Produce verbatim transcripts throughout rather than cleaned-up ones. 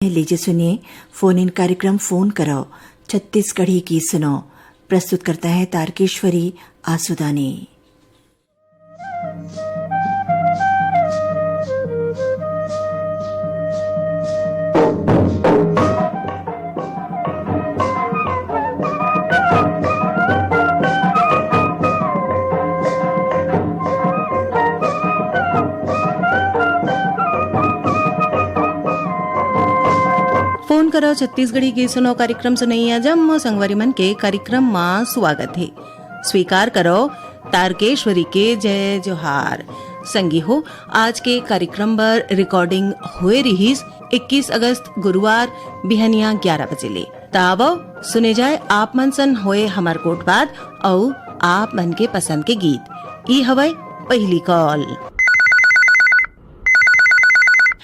लीजिए सुनिए phone in कार्यक्रम फोन करो छत्तीसगढ़ी गीत सुनो। प्रस्तुत करता है तारकेश्वरी आसुदानी। फोन करो छत्तीसगढ़ी गीत सुनो कार्यक्रम सुनइया जम्मो संगवारी मन के कार्यक्रम मा स्वागत हे। स्वीकार करो तारकेश्वरी के जय जोहार। संगी हो, आज के कार्यक्रम बर रिकॉर्डिंग होए रिहिस इक्कीस अगस्त गुरुवार बिहनिया ग्यारह बजे ले। त आवव सुने जाए आप मन सन होए हमर गोठबात अउ आप मन के पसंद के गीत। ई हवय पहिली कॉल।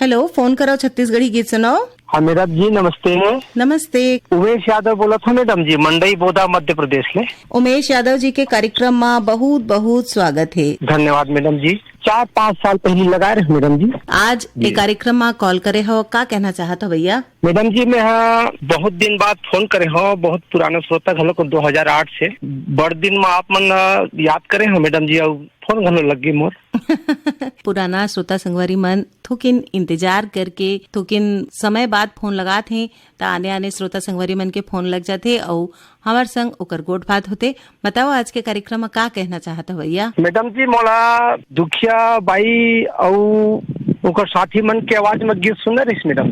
हेलो, फोन करो छत्तीसगढ़ी गीत सुनो। हाँ मैडम जी, नमस्ते। नमस्ते। उमेश यादव बोलत हूँ मैडम जी, मंडई बोदा, मध्य प्रदेश ले। उमेश यादव जी के कार्यक्रम मा बहुत बहुत स्वागत हे। धन्यवाद मैडम जी। चार पाँच साल पहले लगाए रहे मैडम जी। आज जी। ए कार्यक्रम मा कॉल करे हो, का कहना चाहत हो भैया? मैडम जी, मैं हाँ बहुत दिन बाद फोन करे हो, बहुत पुराना श्रोता घलो को दो हज़ार आठ से। बड़ दिन मा आप मन, अ, याद करे हो मैडम जी, अउ फोन घलो लग गई मोर। पुराना श्रोता संगवारी मन थोकिन इंतजार करके, थोकिन समय बाद फोन लगात हे, त आने-आने श्रोता संगवारी मन के फोन लग जाथे अउ हमर संग ओकर गोठ बात होथे। बताओ, आज के कार्यक्रम म का कहना चाहत हो भैया? मैडम जी, मोला दुखिया बाई अउ ओकर साथी मन के आवाज म गीत सुनना रहिस मैडम।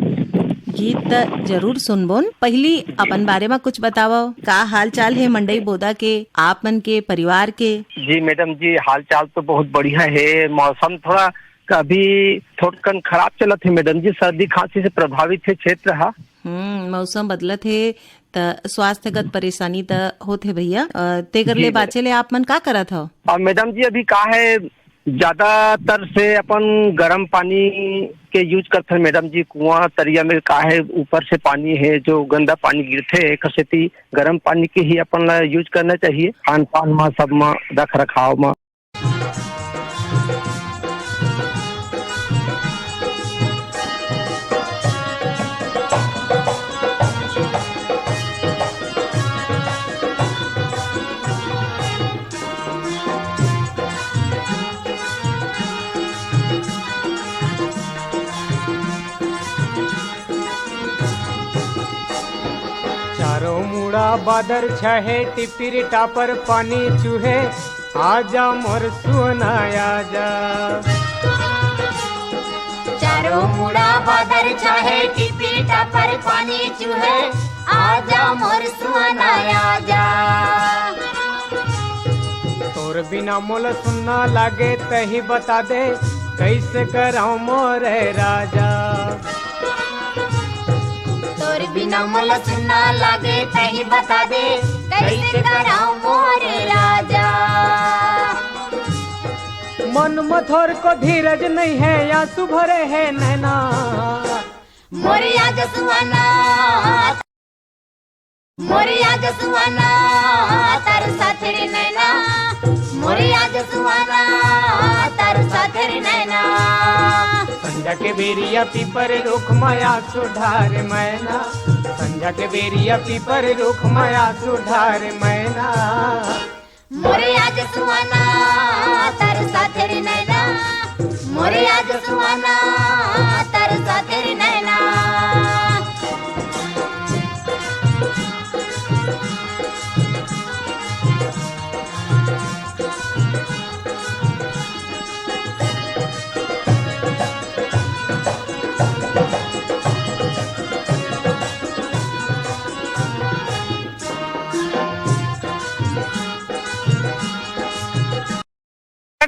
गीत त जरूर सुनबोन। पहिली अपन बारे म कुछ बतावव, का हाल चाल हे मंडई बोदा के, आप मन के, परिवार के? जी मैडम जी, हाल चाल तो बहुत बढ़िया हे। मौसम थोड़ा अभी थोड़कन खराब चलत हे मैडम जी, सर्दी खांसी से प्रभावित हे क्षेत्र हा। हम्म, मौसम बदलत हे त स्वास्थ्यगत परेशानी त होत हे भैया। अ, तेकर जी ले मैडम। बाचे ले आप मन का करत हव? अ, मैडम जी, अभी का हे, ज्यादातर से अपन गरम पानी के यूज करथन मैडम जी। कुआं तरिया में का हे, ऊपर से पानी हे, जो गंदा पानी गिरथे, एकर सेती गरम पानी के ही अपन ला यूज करना चाहिए, खान पान मा, सब मा, रख रखाव मा। चारों मुड़ा बादर छहे, टिपिर टापर पानी चुहे, आजा मोर सुना आजा। चारों मुड़ा बादर छहे, टिपिर टापर पानी चुहे, आजा मोर सुना आजा। तोर बिना मोला सुन्ना लागे, तही बता दे, कैसे करव मोरे राजा। तोर बिना मोला सुन्ना लागे, तही बता दे, कैसे करव मोरे राजा। मन म थोर को धीरज नहीं है, आंसू भरे है नैना। मोरे आजा सुहाना, मोरे आजा सुहाना, तरसथे रे नैना। मोरे आजा सुहाना, तरसथे रे नैना। संझा के बेरिया पीपर रुख माया सुधार मैना। संझा के बेरिया पीपर रुख माया सुधार मैना। मोरे आजा सुहाना, तरसथे रे नैना। मोरे आजा सुहाना, तरसथे रे नैना।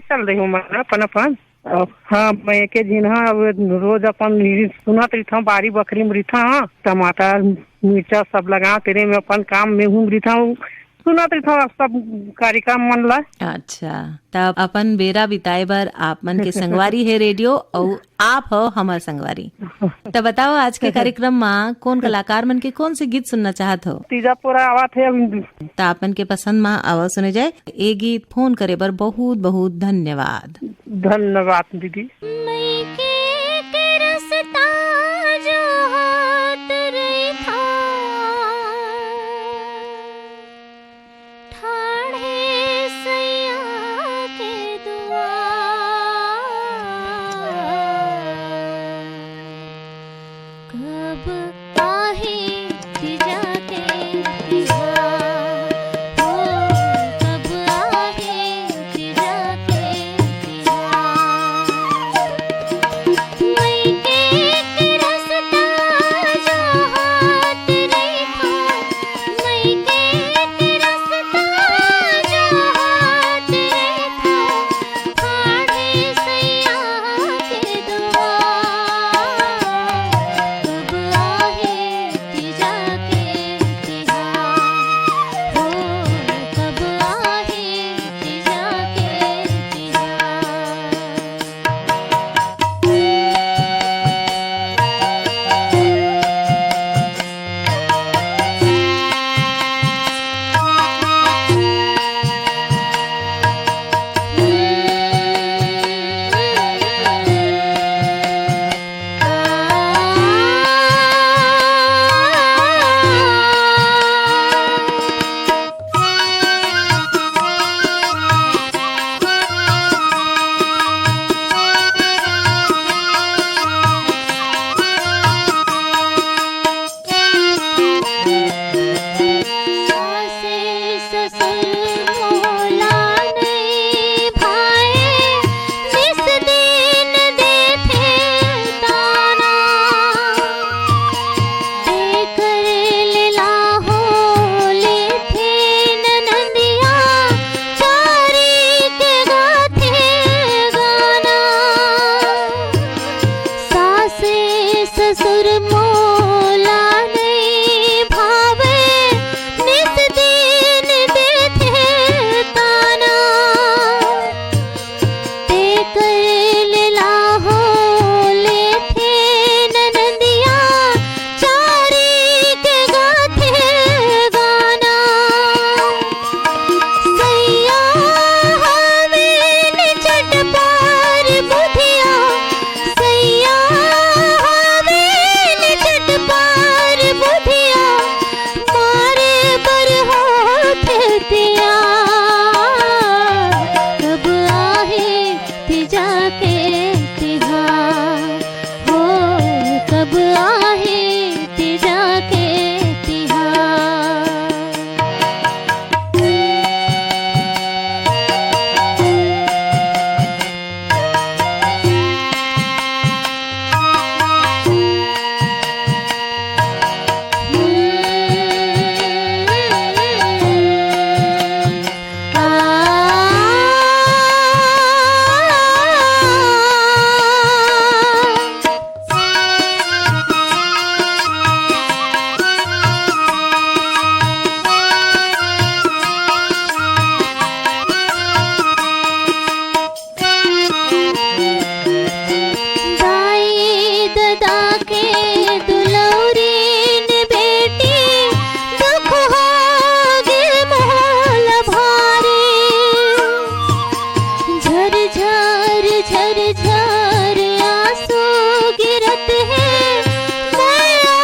चल रही हूँ मैं अपन, अपन। अब हाँ, मैं एके झिन हाँ, अब रोज अपन सुनत रहिथौं, बारी बखरी में रहिथौं, हाँ, टमाटर, मिर्चा सब लगा, तेरे में अपन काम में हूँ रहिथौं, सुनत रहिथौं सब कार्यक्रम मन ला। अच्छा, तब अपन बेरा बिताए बर आप मन के संगवारी हे रेडियो, अउ आप हो हमर संगवारी। त बताओ, आज के कार्यक्रम मा कोन कलाकार मन के कोन से गीत सुनना चाहत हो? तीजा पोरा आवत हे अभी। त आप मन के पसंद मा आवा सुने जाए। ए गीत फोन करे बर बहुत बहुत धन्यवाद। धन्यवाद दीदी। मइके के रस्ता जो हो कब आहे तीजा के तिहार, हो, कब आहे तीजा के तिहार। मइके के रस्ता जोहत रहिथों, मइके के रस्ता जोहत रहिथों, ठाढ़े सइया के दुआर। कब आहे तीजा के तिहार, हो, कब आहे तीजा के तिहार। सास ससुर मोला नइ भाए, निस दिन देथे ताना। तेकर ले लाहो लेथे ननदिया, चारी के गाथे गाना। सास ससुर मोला नइ भावे, नित दिन देथे ताना। तेकर ले लाहो लेथे ननदिया, चारी के गाथे गाना। सइया हवे न चटपार बुधिया, सइया हवे न चटपार बुधिया, मारे बर होथे तियार। कब आहे तीजा के तिहार, हो, कब आहे तीजा के तिहार। दाई ददा के दुलौरीन बेटी, दुख होगे मोला भारी। झर झर झर झर आंसू गिरत हे, मया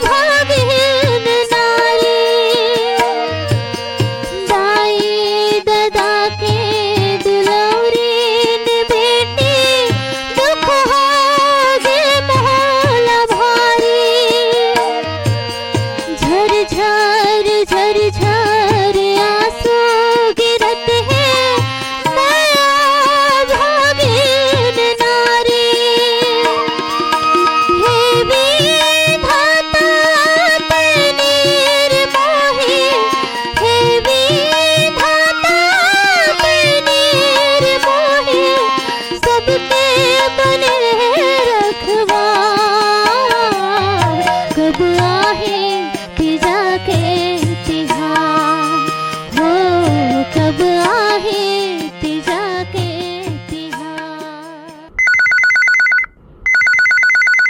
भागिन नारी। दाई ददा के दुलौरीन बेटी, दुख होगे मोला भारी। झर झर झर झर आंसू गिरत हे, मया भागिन नारी। हे विधाता तैं निर्मोही, हे विधाता तैं निर्मोही, सबके बने रखवार। कब आहे तीजा के तिहार, हो, कब आहे तीजा के तिहार।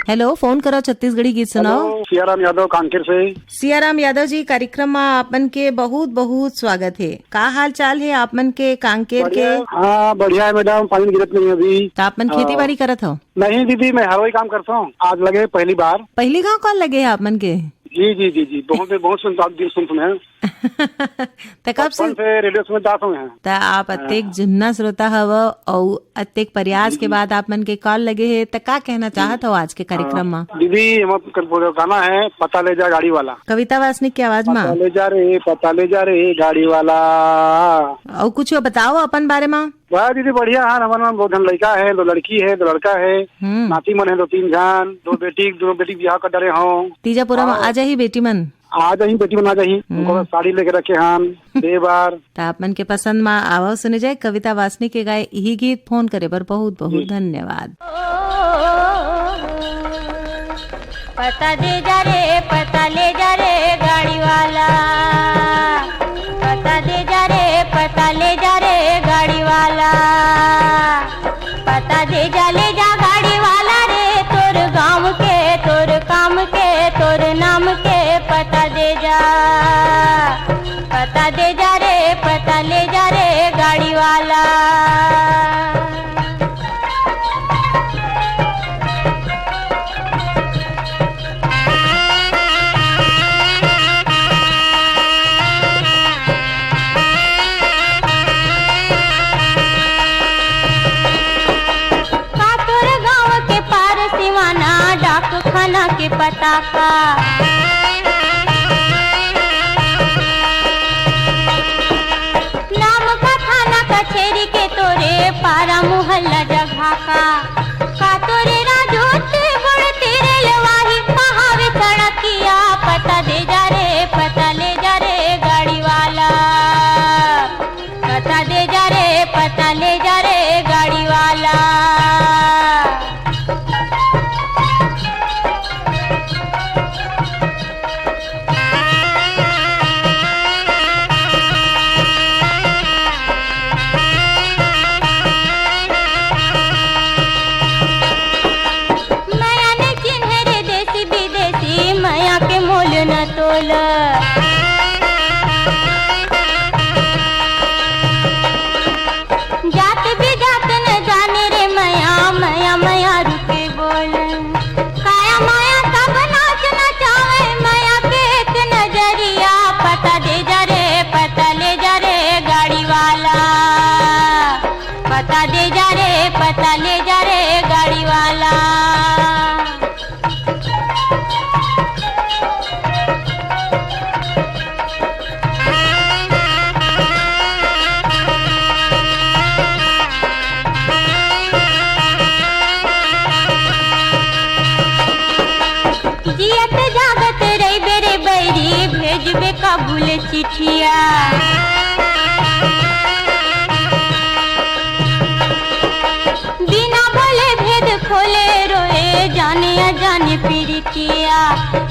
हेलो, फोन करा छत्तीसगढ़ी गीत सुनाओ। हेलो, सियाराम यादव कांकेर से। सियाराम यादव जी, कार्यक्रम में आपन के बहुत बहुत स्वागत है। का हाल चाल है आपमन के कांकेर के? बढ़िया। हाँ, बढ़िया है मैडम, पानी गिरत नहीं है अभी। तो आपमन खेती बाड़ी करत हो? नहीं दीदी, मैं हरवाही काम करता हूँ। आज लगे पहली बार। पहली गांव कौन लगे है आपमन के? जी जी जी जी, बहुत बहुत सुन, दिन सुन सुने हैं। त कब से? बचपन से रेडियो सुनत जात हूँ मैं। त आप हाँ। अतेक जुन्ना श्रोता हव अउ अतेक प्रयास के जी, जी। बाद आप मन के कॉल लगे हे, त का कहना चाहत हव आज के कार्यक्रम हाँ। मा? दीदी, हम आपके गाना है पता ले जा गाड़ी वाला। कविता वासनिक के आवाज मा। पता ले जा रे, पता ले जा रे गाड़ी वाला। अउ कुछ बताओ अपन बारे मा। वाह दीदी, बढ़िया है। हमारे मन दो झन लड़का है, दो लड़की है, दो लड़का है, हम्म। नाती मन है दो तीन झन, दो बेटी, दो बेटी बिहाव कर डरे हूँ। तीजापुरा मा हाँ। आ जाही बेटी मन। आ जाही बेटी मन, आ जाही। हम्म। उनको बस साड़ी लेके रखे हन, दे बार। त आप मन के पसंद मा आवव सुने जाए कविता वासनिक के गाए इही गीत। फोन करे बर बहुत बहुत जी। धन्यवाद। पता दे जा रे, पता ले जा रे गाड़ी वाला। पता दे जा रे, पता ले जा रे गाड़ी वाला। पता दे जा, ले जा गाड़ी वाला रे, तोर गाँव के, तोर काम के, तोर नाम के पता दे जा। पता दे जा रे, पता ले जा रे गाड़ी वाला। का तोर गाँव के पार सिवाना डाकखाना के पता का? नाम का थाना कचेरी के तोरे पारा मोहल्ला जगह का? का तोरे राजोते बड़ते रेलवाही कहावे सड़किया? पता दे जा रे, पता ले जा रे गाड़ी वाला। पता दे जा रे, पता ले जा रे गाड़ी वाला। मया ने चिन्हे रे देसी विदेशी, मया के मोल न तोल। जात बिजात न जाने रे मया, मया, मया रुके बोल। काया माया सब नाच नचावे, मया के एक नजरिया। पता दे जा रे, पता ले जा रे गाड़ी वाला। पता दे जा रे, पता ले जा रे गाड़ी वाला। जियत जागत रहिबे रे बैरी, भेजबे काबुल चिट्ठिया। बिना बोले भेद खोले रोए, जाने अजाने पीरितिया।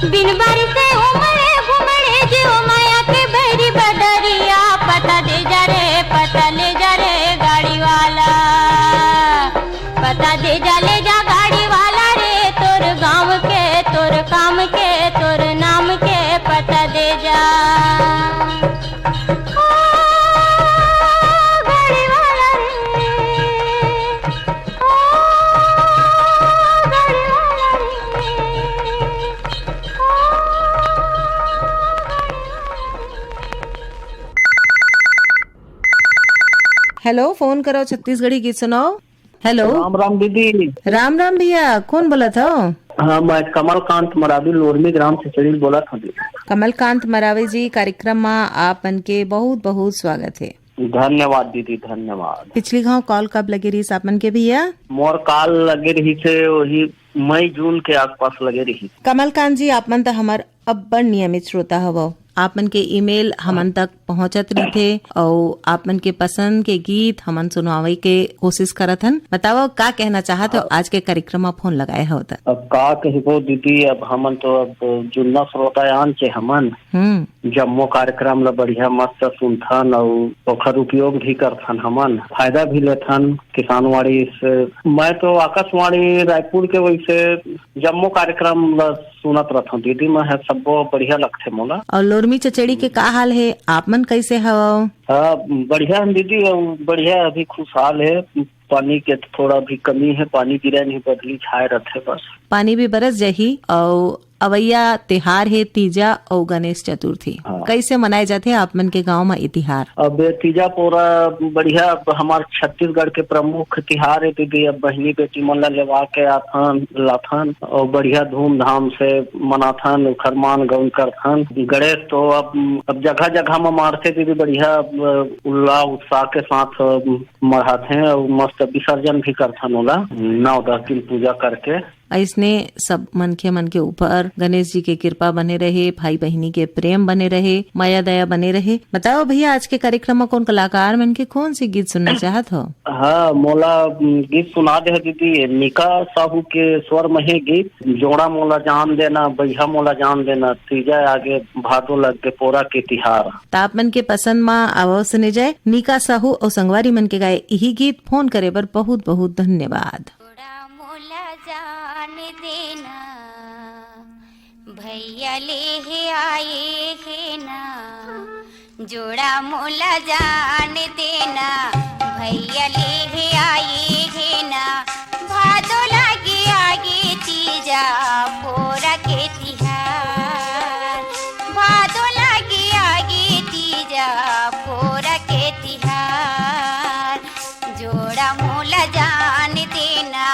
बिन बारिश से उमड़े घुमड़े जीव माया के बहरी बदरिया। पता दे जा रे, पता ले जा रे गाड़ी वाला। पता दे जा, ले जा गाड़ी वाला रे, तोर गाँव के, तोर काम के, तोर नाम के पता दे जा। ओ गाड़ी वाला रे, ओ गाड़ी वाला रे, ओ गाड़ी वाला रे। हेलो, फोन करो छत्तीसगढ़ी गीत सुनाओ। हेलो। राम राम दीदी। राम राम भैया, कौन बोलत हो? हाँ, मैं कमलकांत मरावी, लोरमी ग्राम से शरीर बोलत हूँ दीदी। कमलकांत मरावी जी, कार्यक्रम में आप मन के बहुत बहुत स्वागत है। धन्यवाद दीदी, धन्यवाद। पिछली घाव कॉल कब लगे रहीस आप मन के भैया? मोर कॉल लगे रहीस हे वही मई जून के आसपास लगे रहीस। कमलकांत जी, आप मन तो हमर अब्बड़ नियमित श्रोता हवव। आप मन के ईमेल हमन तक पहुंचत रहिथे अउ आप मन के पसंद के गीत हमन सुनवावे के कोशिश करत हन। बताओ, का कहना चाहत हो, आज के कार्यक्रम में फोन लगाए हो त? अब का कहिबो दीदी, अब हमन तो अब जुन्ना श्रोतायान के हमन। हम्म। जम्मो कार्यक्रम ला बढ़िया मस्त सुनथन अउ ओखर उपयोग भी करथन हमन, फायदा भी लेथन किसानवाणी से। मैं तो आकाशवाणी रायपुर के वैसे जम्मो कार्यक्रम ला सुनत रथंव दीदी, मैं ह सब्बो बढ़िया लगथे मोला। अउ लोरमी चचेड़ी के का हाल हे? आप मन कइसे हवव? हाँ, बढ़िया हे दीदी, अउ बढ़िया अभी खुशहाल हे। पानी के थोड़ा भी कमी हे, पानी गिरे नहीं, बदली छाए रथे बस। पानी भी बरस जाही अउ अवइया तिहार हे तीजा अउ गणेश चतुर्थी। हाँ। कइसे मनाए जाथे आप मन के गांव म ए तिहार? अब तीजा पोरा बढ़िया, अब हमार छत्तीसगढ़ के प्रमुख तिहार हे दीदी। अब बहिनी बेटी मन ला लेवा के आथन, लाथन अउ बढ़िया धूमधाम से मनाथन, ओखर मान गौन करथन। गणेश तो अब, अब जगह जगह म मारथे दीदी, बढ़िया, अब उल्लाह उत्साह के साथ, अब मढ़ाथे अउ मस्त विसर्जन भी करथन ओला, नौ दस दिन पूजा करके। अइसने सब मनखे मन के ऊपर गणेश जी के कृपा बने रहे, भाई बहिनी के प्रेम बने रहे, मया दया बने रहे। बताओ भैया, आज के कार्यक्रम म कोन कलाकार मन के कोन से गीत सुनना चाहत हो? हाँ, मोला, उम, गीत सुना दे दीदी। निका साहू के स्वर में हे गीत, जोड़ा मोला जान देना, बैहा मोला जान देना, तीजा आगे भादो लग के पोरा के तिहार। त आप मन के पसंद म आवव सुने जाए निका साहू अउ संगवारी मन के गाए इही गीत। फोन करे बर बहुत बहुत धन्यवाद। जोड़ा मोला जान देना, भैया ले हे आए हे ना। जोड़ा मोला जान देना, भैया ले हे आए हे ना। भादो लागे आगे तीजा पोरा के तिहार, भादो लागे आगे तीजा पोरा के तिहार। जोड़ा मोला जान देना,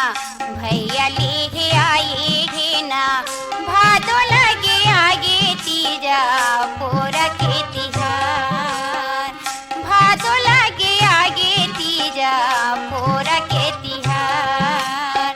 भैया ले हे आए हे ना। भादो लागे आगे तीजा पोरा के तिहार, भादो लागे आगे तीजा पोरा के तिहार।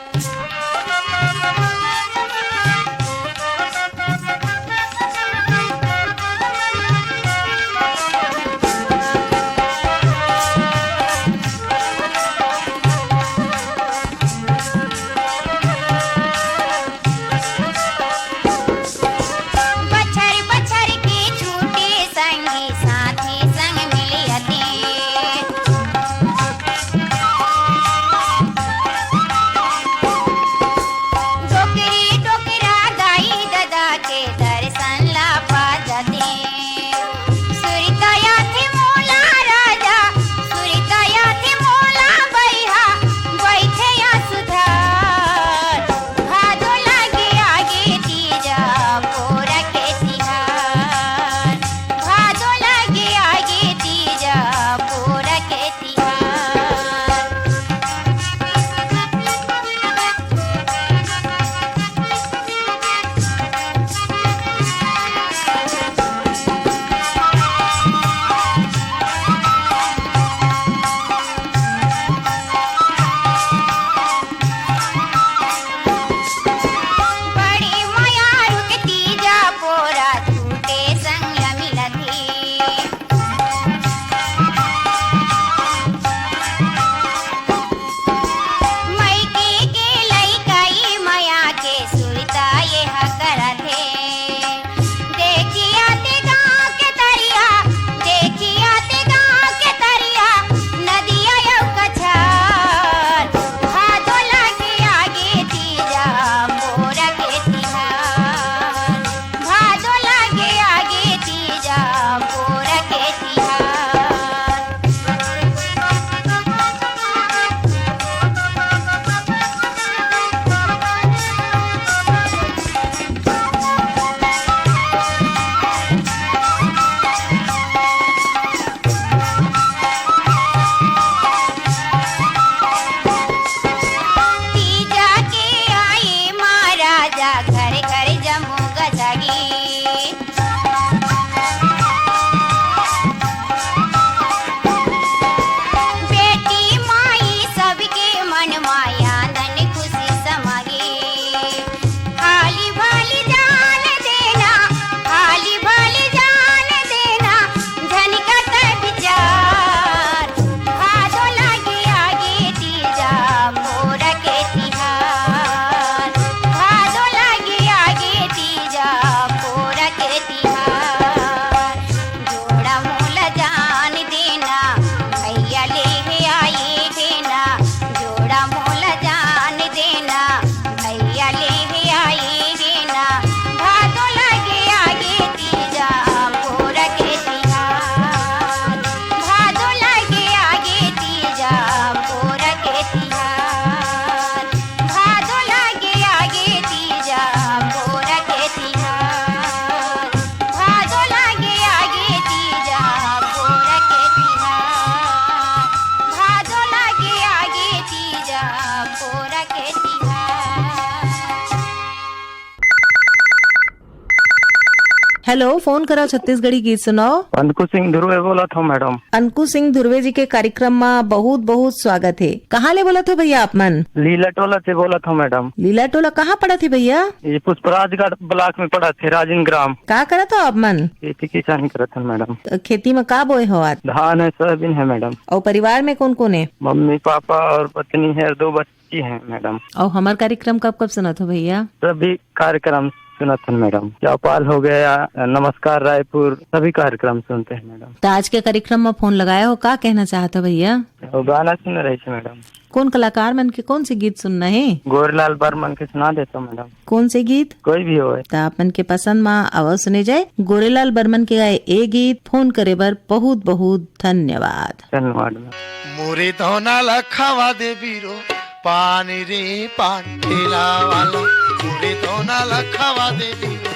हेलो, फोन करो छत्तीसगढ़ी गीत सुनाओ। अंकुश सिंह धुर्वे बोलत हूँ, मैडम। अंकुश सिंह धुर्वे जी के कार्यक्रम में बहुत बहुत स्वागत है। कहाँ ले बोलत हो भैया आप मन? लीला टोला से बोलत हूँ, मैडम। लीला टोला कहाँ पड़त है भैया? ये पुष्पराजगढ़ ब्लॉक में पड़त है, राजिम ग्राम। का करत हो आप मन? खेती किसानी करत हन, मैडम। तो खेती में का बोए हो आज? धान है, सोयाबीन है, मैडम। और परिवार में कौन कौन है? मम्मी, पापा और पत्नी है, दो बच्ची हैं, मैडम। और हमार कार्यक्रम कब कब सुनत हो भैया? सभी कार्यक्रम सुनत हन, मैडम। चौपाल हो गया, नमस्कार रायपुर, सभी कार्यक्रम सुनते हैं, मैडम। तो आज के कार्यक्रम में फोन लगाया हो, का कहना चाहत हो भैया? वो गाना सुन रहे थे, मैडम। कौन कलाकार मन के कौन से गीत सुनना है? गोरेलाल बर्मन के सुना देता हूँ, मैडम। कौन से गीत? कोई भी हो। तो आप मन के पसंद में आवाज सुने जाए गोरेलाल बर्मन के गाए ए गीत। फोन करे बर बहुत बहुत धन्यवाद। धन्यवाद, मैम। मोरे दौना ला खवा दे बीरो, पानी रे पान ठेला वाला। मोरे दौना ला खवा दे बीरो,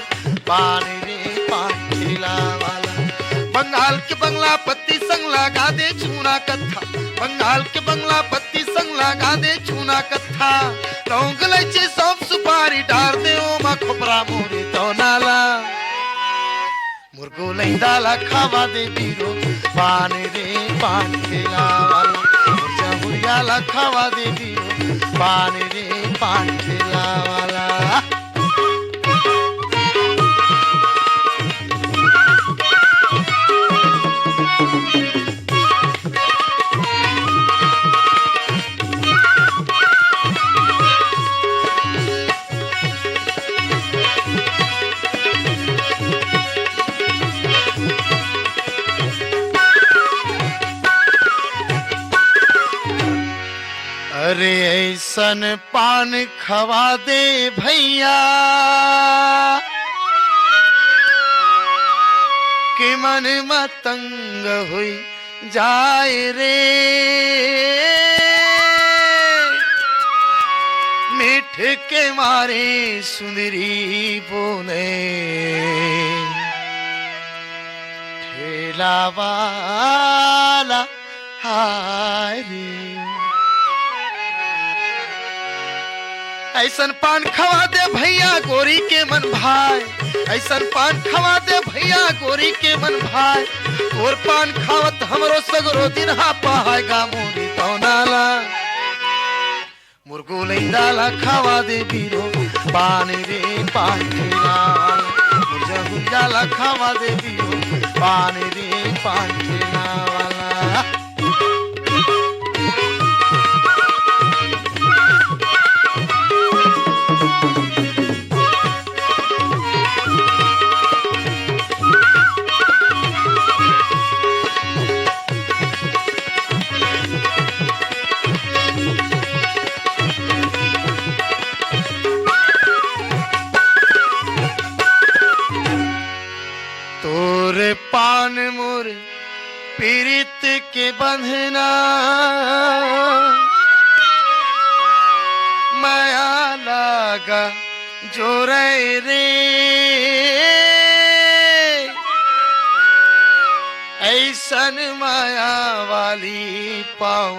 पानी रे पान ठेला वाला। बंगाल के बंगला पत्ती संग लगा दे चूना कत्था। बंगाल के बंगला पत्ती संग लगा दे चूना कत्था। लौंग, इलायची, सौंफ, सुपारी डार दे ओमा खोपरा मोरे दौना ला। मोर गोलैंदा ला खावा दे बीरो, पान रे पान ठेला वाला। मोर जहुरिया ला खावा दे बीरो, पान रे पान ठेला वाला। अरे ऐसन पान खवा दे भैया कि मन मतंग हुई जाए रे। मीठ के मारे सुंदरी बोले ठेला वाला हाय रे। ऐसन पान खवा दे भैया गोरी के मन भाए, ऐसन पान खवा दे भैया गोरी के मन भाए। तोर पान खावत हमरो सगरो दिन हा पहाय गा मोरी दौनाला। मोर गोलैंदा ला खावा दे बीरो, पान रे पान ठेला वाला। मोर जहुरिया ला खावा दे बीरो, पान रे पान ठेला वाला। तोर पान मोर पीरित के बंधना, माया लागा जोरे रे। ऐसन माया वाली पाओ,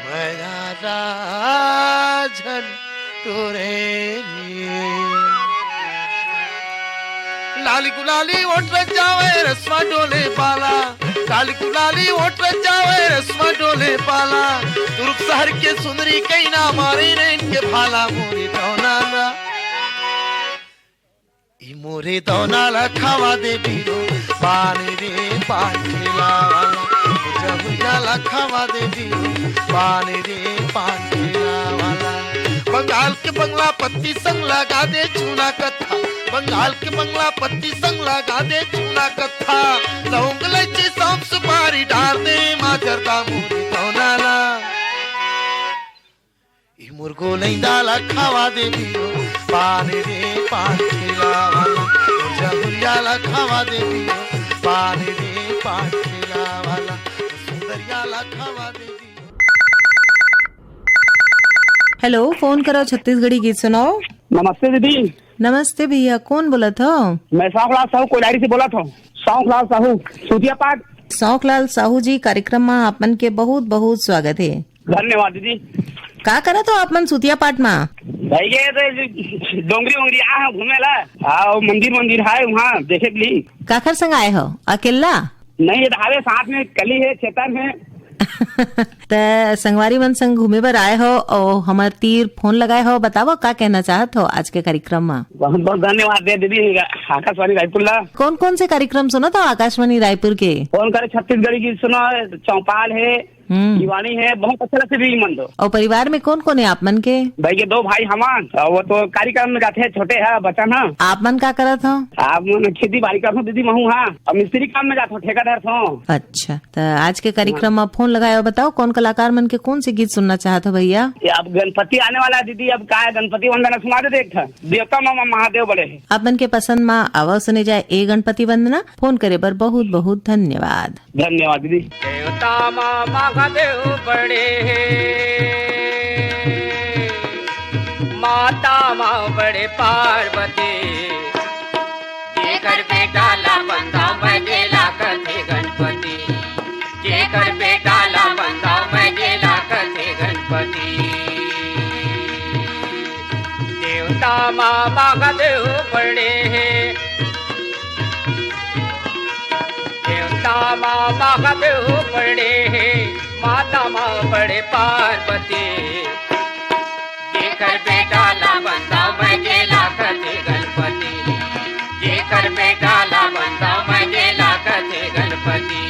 माया राजन टोरे। लाली गुलाली ओट रचावे, रसवा डोले बाला। लाली गुलाली ओट रचावे, रसवा डोले बाला। दुर्ग शहर के सुंदरी कहीं ना मारे रे इनके भाला मोरी दौनाला। ई मोरे दौनाला खावा दे बीरो, पान रे पान ठेला वाला। जहुरिया ला खावा दे बीरो, पान रे पान ठेला वाला। बंगाल के बंगला पत्ती संग लगा दे चूना कत्था, बंगाल के बंगला पत्ती संग लगा दे चूना कत्था। लौंग इलायची सौंफ सुपारी डार दे माजर दा मोरी दौनाला। ई मोर गोलैंदा ला खावा दे बीरो, पान रे पान ठेला वाला। मोर जहुरिया ला खावा दे बीरो, पान रे पान ठेला वाला। सुंदरिया ला खावा दे बीरो। हेलो, फोन करो छत्तीसगढ़ी गीत सुनाओ। नमस्ते दीदी। नमस्ते भैया, कौन बोलत हो? मैं शौकलाल साहू कोइलारी से बोलत हूँ। शौकलाल साहू, सूतिया पाट। शौकलाल साहू जी, कार्यक्रम में आपन के बहुत बहुत स्वागत है। धन्यवाद दीदी। का करत हो आप मन सुतिया पाट मा? भाई के तो डोंगरी वोंगरी आ घूमे ला, आओ मंदिर मंदिर है वहाँ देखे के लिए। काखर संग आए हो? अकेला? नहीं, ये तो हवे साथ में कली है, चेतन है। त संगवारी मन संग घूमे बर आए हो और हमर तीर फोन लगाए हो, बताओ का कहना चाहत हो आज के कार्यक्रम मा? बहुत बहुत धन्यवाद दे दीदी आकाशवाणी रायपुर ला। कौन कौन से कार्यक्रम सुनत हो आकाशवाणी रायपुर के? कौन करे छत्तीसगढ़ी गीत सुनो, चौपाल है, हम्म। दीवानी है, बहुत अच्छा लगता है दीदी मन तो। और परिवार में कौन कौन है आप मन के? भाई के दो भाई हमान, और वो तो कार्यक्रम में जाते हैं, छोटे है, बचन है। आप मन का करत हो? आप मन खेती बाड़ी करत हो दीदी, महू हाँ, और मिस्त्री काम में जात हो, ठेका धरत हो। अच्छा, तो आज के कार्यक्रम में फोन लगाए और बताओ कौन कलाकार मन के कौन से गीत सुनना चाहत हो भैया? ये अब गणपति आने वाला है दीदी, अब का है, गणपति वंदना सुना दे देख, देवता मामा महादेव बड़े है। आप मन के पसंद मा आवा सुने जाए ए गणपति वंदना। फोन करे बर बहुत बहुत धन्यवाद। धन्यवाद दीदी। देवता मा महादेव बड़े हे, माता मा बड़े पार्वती। जेकर बेटा ला बंदा मैं जेला कथे गणपति, जेकर बेटा ला बंदा मैं जेला कथे गणपति। देवता मा महादेव बड़े हे, देवता मा महादेव बड़े हे, माता मा बड़े पार्वती। जेकर बेटा ला बंदा मैं जेला कथे गणपति, जेकर बेटा ला बंदा मैं जेला कथे गणपति।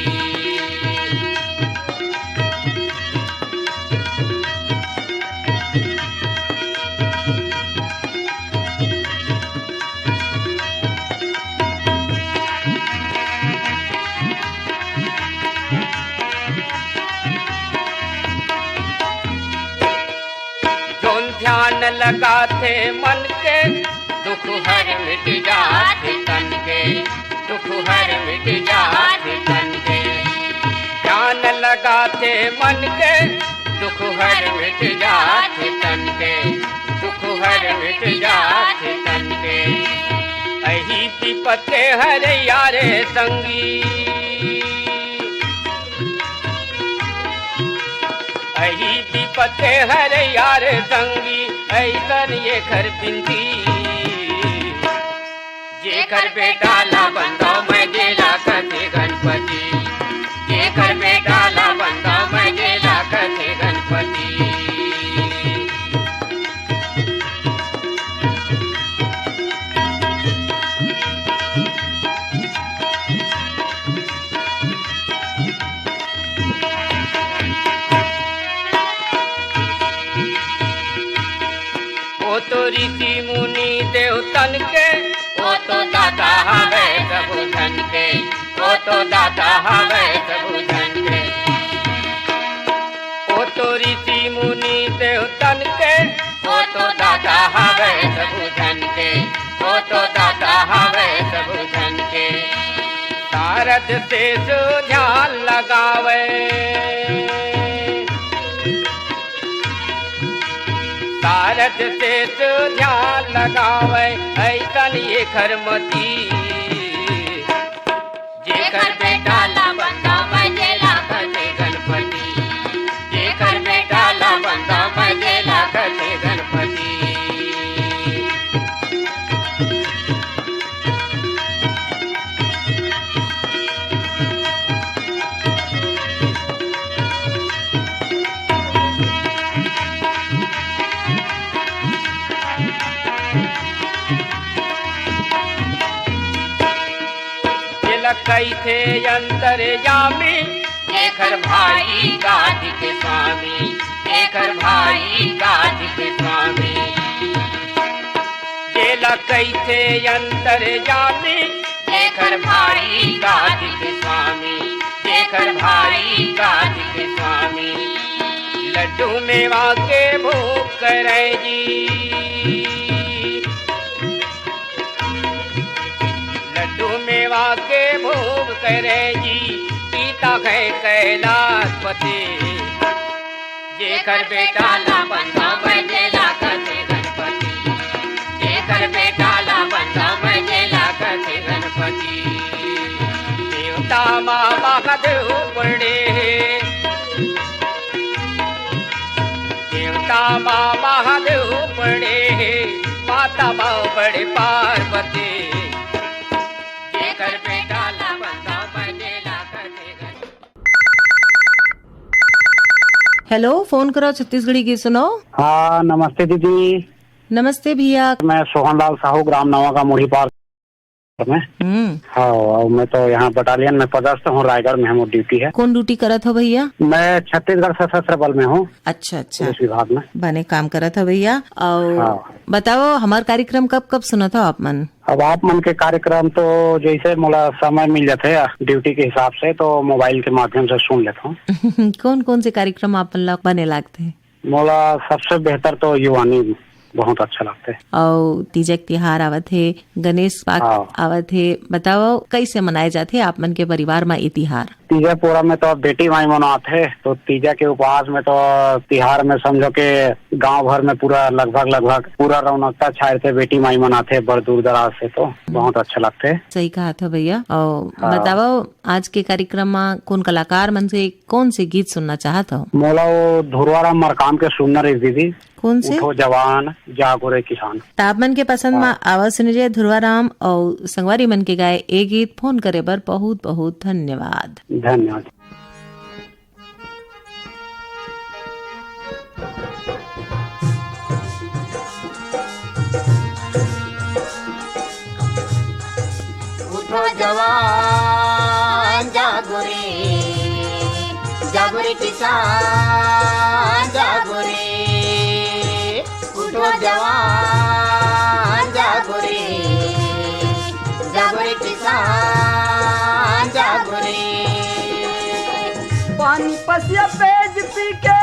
जोन ध्यान लगाथे मन के, दुख हर मिट जाथे तन के, दुख हर मिट जाथे तन के। ध्यान लगाथे मन के, दुख हर मिट जाथे तन के, दुख हर मिट जाथे तन के। अही विपत के हरैया रे संगी, अही विपत के हरैया रे संगी, अइसन एकर बिनती। जेकर बेटा ला बंदव मैं जेला कथे गणपति, जेकर बेटा ला बंदव मैं जेला कथे गणपति। ओ तो ऋषि मुनि देवतन के, ओ तो दाता हवे सबो झन के, ओ तो दाता हवे सबो झन के। ओ तो ऋषि मुनि देवतन के, ओ तो दाता हवे सबो झन के, ओ तो दाता हवे सबो झन के। सारद शेष ध्यान लगावे, सारद शेष ध्यान लगावे, अइसन एकर मति। जेकर बेटा ला बंदव मैं जेला कथे गणपति, जेकर बेटा ला बंदव मैं जेला कथे गणपति। जेला कहिथे अंतर्यामी, एकर भाई कार्तिक स्वामी, एकर भाई कार्तिक स्वामी। जेला कहिथे अंतर्यामी, एकर भाई कार्तिक स्वामी, एकर भाई कार्तिक स्वामी। लड्डू मेवा के भोग करे जी, लड्डू मेवा के भोग करे जी, पीता है कैलाशपति। जेकर बेटा ला बंदव मैं जेला कथे गणपति, जेकर बेटा ला बंदव मैं जेला कथे गणपति। देवता मा महादेव बड़े हे, मा महादेव पड़े हे, माता बाबड़ पार्वती। जेकर बेटा ला बंदा बनेला कथे। हेलो, फोन करो छत्तीसगढ़ी गीत सुनो। हाँ, नमस्ते दीदी। नमस्ते भैया। मैं सोहन लाल साहू, ग्राम नवा का मुढ़ी पार में। हम्म। हाँ, और मैं तो यहाँ बटालियन में पदस्थ हूँ, रायगढ़ में हम, ड्यूटी है। कौन ड्यूटी करत हो भैया? मैं छत्तीसगढ़ सशस्त्र बल में हूँ। अच्छा, अच्छा। पुलिस विभाग में। बने काम करत हो भैया। और हाँ। बताओ, हमार कार्यक्रम कब कब सुनत हो आप मन? अब आप मन के कार्यक्रम तो जैसे मोला समय मिल जाथे ड्यूटी के हिसाब से, तो मोबाइल के माध्यम से सुन लेता हूँ। कौन कौन से कार्यक्रम आप मन ला बने लागथे? मोला सबसे बेहतर तो युवानी बहुत अच्छा लगथे। अउ तीजक तिहार आवत हे, गणेश पाक हाँ। आवत हे, बताओ कैसे मनाए जाथे आप मन के परिवार म ये तिहार? तीजा पूरा में तो अब बेटी माई मन आथे, तो तीजा के उपवास में तो तिहार में समझो के गांव भर में पूरा लगभग, लगभग पूरा रौनकता छाए रथे, बेटी माई मन आथे बड़ दूर दराज से, तो बहुत अच्छा लगथे। सही कहा था भैया। और हाँ। बताओ, आज के कार्यक्रम म कौन कलाकार मन से कौन से गीत सुनना चाहत हो? मोला वो धुरवाराम मरकाम के सुनना रहिस दीदी। कौन से? उठो जवान, जागो रे किसान। त आप मन के पसंद म हाँ। आवाज सुने जाए धुरवाराम और संगवारी मन के गाए ए गीत। फोन करे बर बहुत बहुत धन्यवाद। धन्यवाद। उठो जवान जागो रे, जागो रे किसान जागो रे। उठो जवान जागो रे, जागो रे किसान जागो रे। पानी पसिया पेज पी के,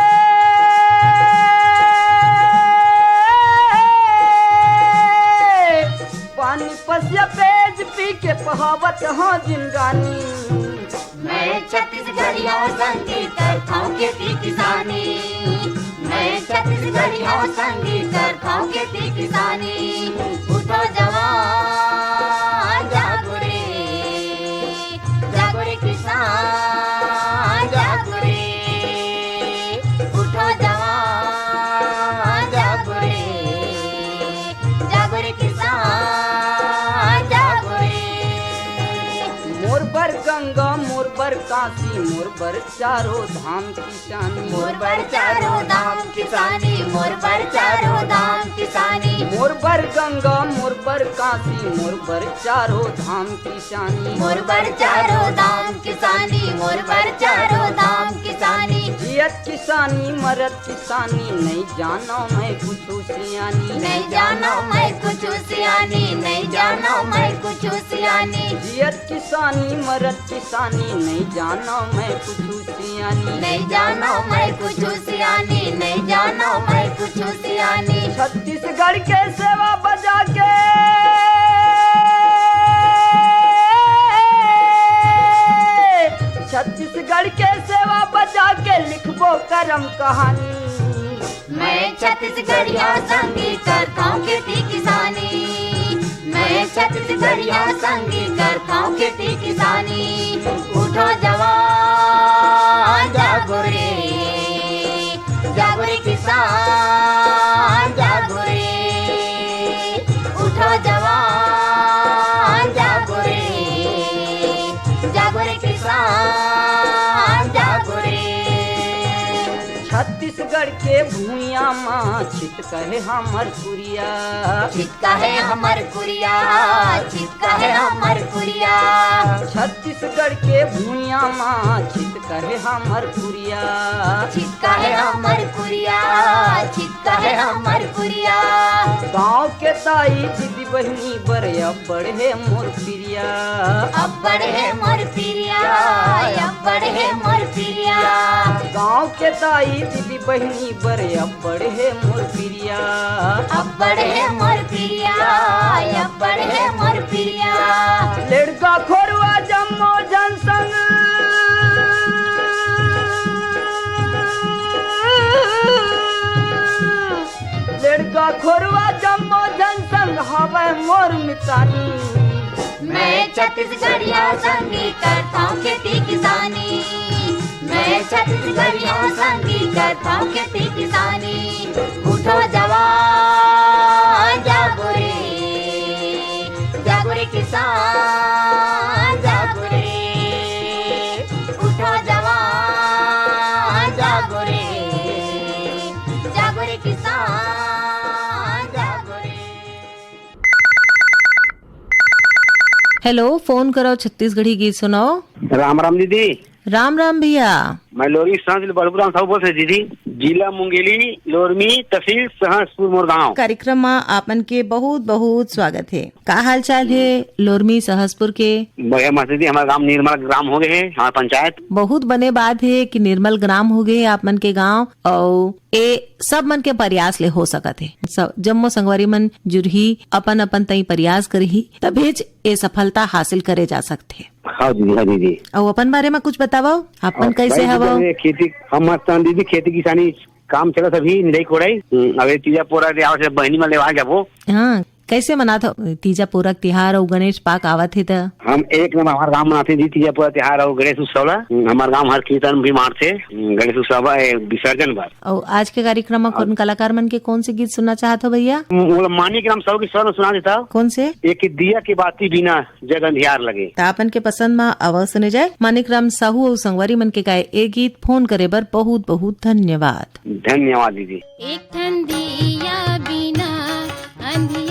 पानी पसिया पेज पी के पहावत हो जिंदगानी। मैं छत्तीसगढ़िया संगीत करथौं खेती किसानी। मैं छत्तीसगढ़िया संगीत करथौं खेती किसानी। उठो जवान जागो रे, जागो रे किसान जागो रे। उठो जवान जागो रे, जागो रे किसान जागो रे। मोर बर गंगा, मोर बर काशी, मोर बर चारों धाम किसानी। मोर बर चारों धाम किसानी, मोर बर चारों धाम किसानी। मोर बर गंगा, मोर बर काशी, मोर बर चारों धाम किसानी। मोर बर चारों धाम किसानी, मोर बर चारों धाम किसानी। जियत किसानी, मरत किसानी, नहीं जानो मैं कुछ सियानी। नहीं जानो मैं कुछ सियानी, नहीं जानो मैं कुछ सियानी। जियत किसानी, मरत किसानी, नहीं जानो मैं कुछ सियानी। नहीं जानो मैं कुछ सियानी, नहीं जानो मैं कुछ सियानी। छत्तीसगढ़ के सेवा बजा के, छत्तीसगढ़ के सेवा बजा के लिखबो करम कहानी। मैं छत्तीसगढ़िया संगी करथौं खेती किसानी। मैं छत्तीसगढ़िया संगी करथौं खेती किसानी। उठो जवान जागो रे, जागो रे किसान जागो रे। उठो जवान जागो रे, जागो रे किसान जागो रे। छत्तीसगढ़ के भुइयां मा छित कहे हमर कुरिया। छित कहे हमर कुरिया, छित कहे हमर कुरिया। छत्तीसगढ़ के भुइयां मा छित कहे हमर कुरिया। छित कहे हमर कुरिया, छित कहे हमर कुरिया। गांव के दाई दीदी बहिनी बर अब्बड़ हे मोर पिरिया। अब्बड़ हे मोर पिरिया, अब्बड़ हे मोर पिरिया। गांव के दाई दीदी बहिनी बर अब्बड़ हे मोर पिरिया। अब्बड़ हे मोर पिरिया, अब्बड़ हे मोर पिरिया। लेड़का खोरवा जम्मो जन संग, लेड़का खोरवा जम्मो जन संग हवय मोर मितानी। मैं छत्तीसगढ़िया संगी करथौं खेती किसानी। मैं छत्तीसगढ़िया संगी करथौं खेती किसानी। उठो जवान जागो रे, जागो रे किसान जागो रे। उठो जवान जागो रे, जागो रे किसान जागो रे। हेलो, फोन करो छत्तीसगढ़ी गीत सुनाओ। राम राम दीदी। राम राम भैया। मैं लोरमी सहसपुर ले बड़भूराम साहू बोलत हँव दीदी। जिला मुंगेली, लोरमी, तहसील सहसपुर मोर गाँव। कार्यक्रम में आपन के बहुत बहुत स्वागत हे। का हाल चाल हे लोरमी सहसपुर के? बढ़िया मस्त दीदी, हमर गाँव निर्मल ग्राम हो गे हे, हमर पंचायत। बहुत बने बात हे कि निर्मल ग्राम हो गे हे आप मन के गाँव, अउ ए सब मन के प्रयास ले हो सकत हे। सब जम्मो संगवारी मन जुरही, अपन अपन तई प्रयास करही, तभेच ए सफलता हासिल करे जा सकथे। हाँ दीदी, हाँ दीदी। अउ अपन बारे में कुछ बतावव, आप मन अब कैसे भाई हवव? दीदी, खेती, हम मस्त हन दीदी, खेती किसानी काम चलत अभी, निंदई कोड़ई। हम्म, अब ए तीजा पोरा के आवत हे, बहिनी मन लेवा जाबो। हाँ, कैसे मनात हो तीजा पोरा के तिहार अउ गणेश पाक आवत हे त? हम एक नंबर हमर गाँव मनाथे जी तीजा पोरा तिहार अउ गणेश उत्सव ला। हम्म, हमर गाँव हर कीर्तन भी मारथे, हम्म, गणेश उत्सव, ए, विसर्जन बर। अउ आज के कार्यक्रम में कौन कलाकार मन के कौन से गीत सुनना चाहत हो भैया? मोला मानिक राम साहू के स्वर में सुना देता। कौन से? एक दिया के बाती बिना जग अंधियार लगे। त आपन के पसंद म अवश्य सुने जाए मानिक राम साहू अउ संगवारी मन के गाए ए गीत। फोन करे बर बहुत बहुत धन्यवाद। धन्यवाद दीदी। एक ठन दिया बिना अंधियार